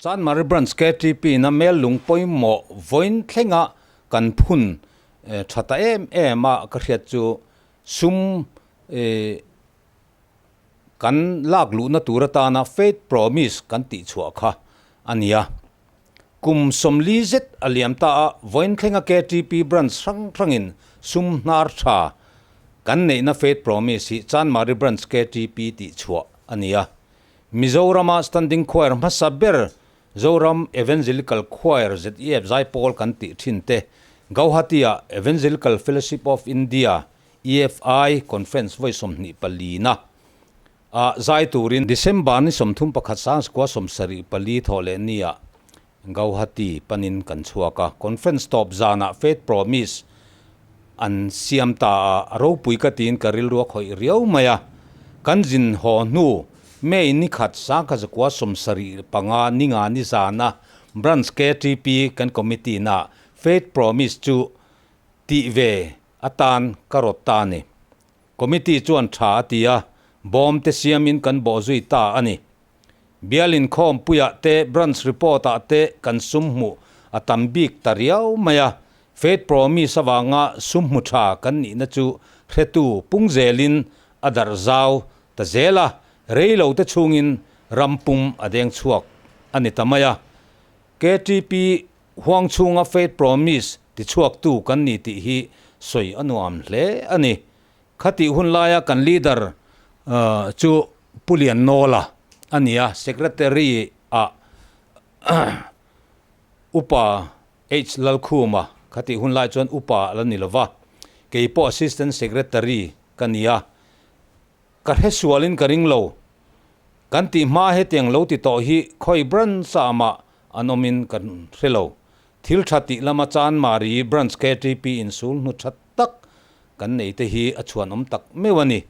Chanmari Branch KTP na mel lung pawimawh vawiin thlenga kan phun tha ta em em a ka hriat chu sum kan lak luhna tur atana Faith Promise kan tih chhuah kha a ni a. Kum 40 zet a liam ta a, vawiin thlenga KTP Branch hrang hrangin sum hnar tha kan neihna Faith Promise hi Chanmari Branch KTP tih chhuah a ni a. Mizorama Standing Choir hmasa ber Zoram Evangelical Choir, ZEF, Zaipawl kan tih thin te, Gauhati-ah Evangelical Fellowship of India, EFI, Conference vawi 24 na ah zai turin December ni 31 1974 thawh leh ni-ah Gauhati panin kan chhuak a. Conference tawp zanah Faith Promise an siam ta a, a ropui ka tiin ka rilru a khawih riau mai a. Kan zin haw hnu May ni khat 1975 ni nga ni zana Branch KTP kan committee na Faith Promise chu tih ve atan ka rawt ta a ni. Committee chuan tha a ti a, bawm te siamin kan bawh zui ta a ni. Bial inkhawmpuiah te Branch report ah te kan sum hmuh a tam bik ta riau mai a, Faith Promise avanga sum hmu tha kan nihna chu hretu pung zelin a darh zau ta zel a, rei lo te chhungin ram pum a deng chhuak a ni ta mai a. KTP huang chhunga Faith Promise tichhuaktu kan ni tih hi sawi a nuam hle a ni. Khatih hun laia kan leader chu Pu Liannawla a ni a, Secretary ah Upa H Lalkhuma, khatih hun lai chuan Upa a la ni lova, kei pawh Assistant Secretary ka ni a, ka hresualin ka ring lo. Kan tih hma hetiang lo ti tawh hi khawi branch ah mah an awmin kan hre lo. Thil tha tih lama Chanmari Branch KTP insul hnu tha tak kan nei te hi a chhuanawm tak meuh a ni.